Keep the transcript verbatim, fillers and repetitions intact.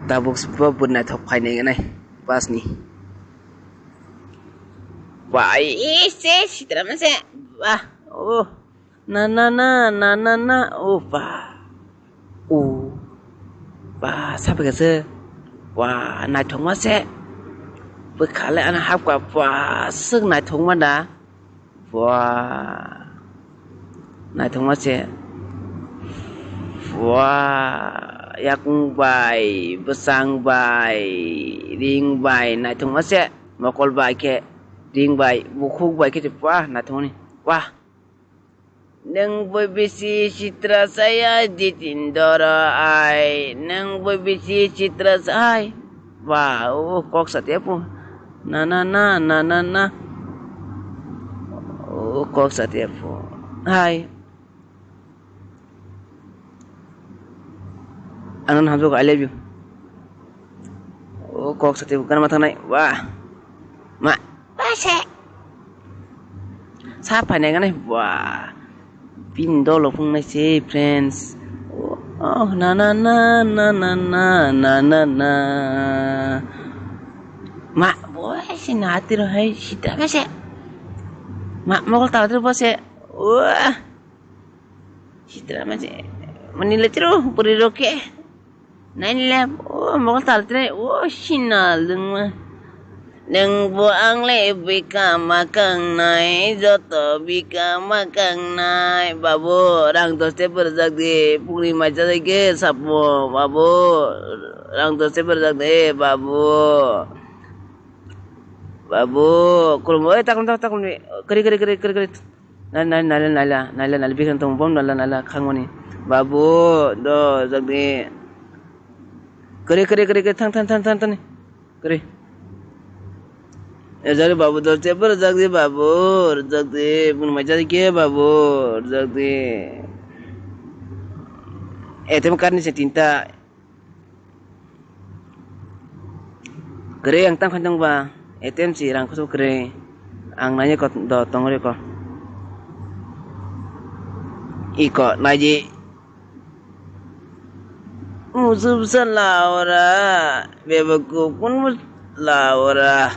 Tabuk bo bwrwi naithok phainai nai bus ni. Bai se sitra mase. Ba. Oh. Na na na na na na. Oh ba. Oh. Ba sabai kasa. Wa naithok mase. Bwkhale ana hapka ba swk naithok ma da. Bua. Naithokma se. Bua. Yakung bai, bwsang bai, ring bai, naithokma se. Mokol bai khe, ring bai, bukhuk bai khe se bua naithokmani. Bua. Nwng boi bisi sitra saya jitin doro ai. Nwng boi bisi sitra sai. Ba, o kok sa tepo. Na, na, na, na, na, na. O kok sa tepo. Hai. Ano hamjok, I love you. O kok sa tepo, kana matang nai. Wah. Ma. Wah, se. Sa phainai gana, wah. Pin dolo phungnai se, friends. Oh, na, na, na. Ma, boy, si na tiro hai, sitra mase. Ma, mokol tala tiro bose. Wah. Sitra mase. Mani le tiro, puri roke. Nainle, o mokol tal tine, o sina lungma. Nwng bo ang le bika makang nai, joto bika makang nai. Babu, rang dos te berjak di, pungni maija ke sapo, babu, rang dos te berjak di, babu. Babu, kulum, oi, takum, takum, takum, kari, kari, kari, kari, kari. Nai, nai, naila, naila, naila, naila, bikhan tong bom naila, naila, khangmani. Babu, do, jagdi. Kari, kari, kari, kari, thang, thang, thang, thang, thang. Kari. E jari babu, do, che, bor, jagdi, babu, jagdi, bun mai jari ke, babu, jagdi. A T M card ni se tinta. Kwrwi ang tang khaitong ba, A T M si rang khosok kwrwi. Ang nai ko do tong ri ko. Iko naiji. Musu bwsa laura, bebakku kun bw laura.